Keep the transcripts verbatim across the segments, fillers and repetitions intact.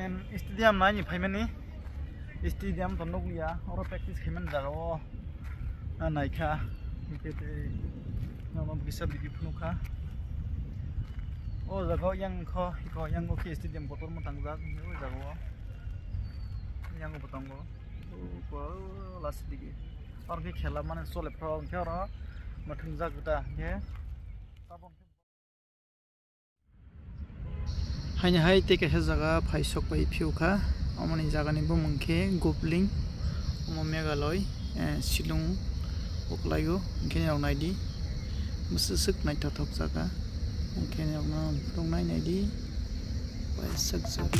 Stadium naini phaimani, stadium to nukliya, oro practice khaimani jaga o, ah, naikha, hwnkhe tei nono kisa video phunukha. O jaga o yang kho, kho yang o khe stadium kotorma tangjak, o jaga o yang bo tongo, o last digi, oro khe khela mane chole phro, hwnkhe oro mwthungjak da, hwnkhe. Haini hai tei kaisa jaga phai sok pai phiyokha, omoni jagani bumung khe Gubling, omo Meghalaya, eh, Shillong o kwlaio, hwnkhe norok naidi, bwswk swk naithothok jaga, hwnkhe norokno tongnai naidi, paisakjak.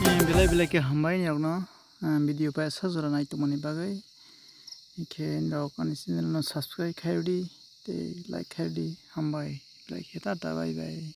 Eh, belai belai khe hambai norokno, eh, video paisa jora nai tongmani bagwi. Hwnkhe norok ani channel no subscribe khairwdi tei like khairwdi, hambai belai khe, tata, bye bye.